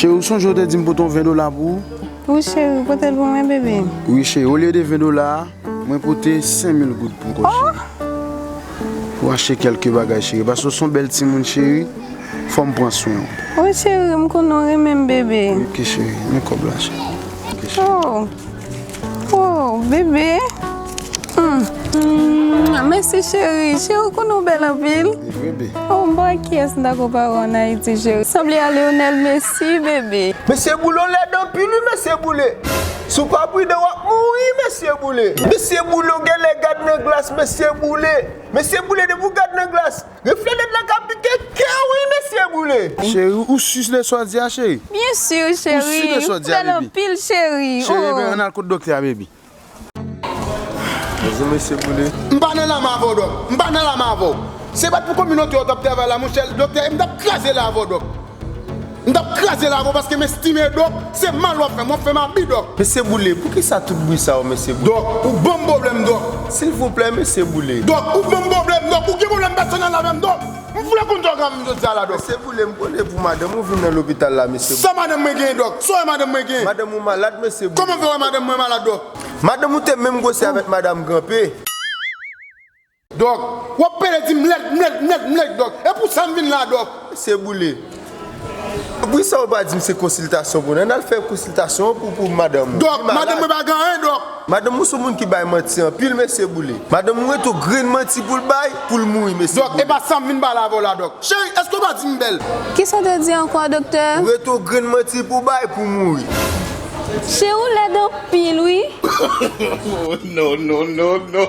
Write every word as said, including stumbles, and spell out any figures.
Cheri, ou sonje ou te di m pote yon ven dola pou ou? Wi, cheri, pote l pou mwen, bebe. Wi, cheri, olye de ven dola a, mwen pote senk mil goud pou ou, cheri. Pou achte kèlke bagay, cheri. Paske ou se yon bèl timoun, cheri. Fò m pran swen w. Wi, cheri, m konnen w renmen m, bebe. Ok, cheri. Men kòb la, cheri. Ok, cheri. Oh. Oh, bebe. Mm. Mm, mèsi, cheri. Cheri, ou konnen w bèl anpil. Bebe. Oh, m pa wè kiyès m ta konpare w ann Ayiti, cheri. Sanble a Lionel Messi, bebe. Mesye Boule, w lèd anpil, wi, Mesye Boule. Si w pa pridan, w ap mouri, Mesye Boule. Mesye Boule, w genlè gad nan glas, Mesye Boule. Mesye Boule, depi w gad nan glas, reflè lèd la ka pike kè w, wi, Mesye Boule. Cheri, ou si de sa w di a, cheri? Byen si, cheri. Ou si de sa w di a, bebe? Ou bèl anpil, cheri. Cheri, oh, ebyen, ann al kot doktè a, bebe. Bonjou, Mesye Boule. M pa nan la m avè w, dòk. M pa nan la m avè w. Se pa t pou kominote w t ap travay la, monchè, doktè, m t ap kraze la avè w, dòk. M t ap kraze la avè w paske m estime, dòk, se mal w ap fè m, w ap fè m abi, dòk. Mesye Boule, poukisa tout bri sa yo, Mesye Boule? Dòk, ou ban m pwoblèm, dòk. Silvouplè, Mesye Boule. Dòk, ou ban m pwoblèm, dòk. Ou gen pwoblèm pèsonèl avè m, dòk. M vle konn sa w gen avè m jodi a la, dòk. Mesye Boule, m konnen pou madanm ou vin nan lopital la, Mesye Boule. Sa madanm mwen genyen, dòk? Sa w wè madanm mwen genyen? Madanm ou malad, Mesye Boule. Kòman fè w wè madanm mwen malad, dòk? Madanm ou te menm gwosè avèk madanm Granpe. Dòk, w ap pede di m lèd, m lèd, m lèd, m lèd, dòk. E pou sa m vin la, dòk. Mesye Boule. Poukisa w pa di m se konsiltasyon pou nou? Ann al fè konsiltasyon pou, pou madanm ou. Dòk, madanm mwen pa gen anyen, dòk. Madanm ou se yon moun ki bay manti anpil, Mesye Boule. Madanm ou ret yon grenn manti pou l bay, pou l mouri, Mesye Boule. Dòk, e pa sa m vin pale avè w la, dòk. Cheri, èske w pa di m bèl? Kisa w te di ankò, doktè? Ou ret yon grenn manti pou bay, pou mouri. Cheri, ou lèd anpil, wi. Oh, no, no, no, no.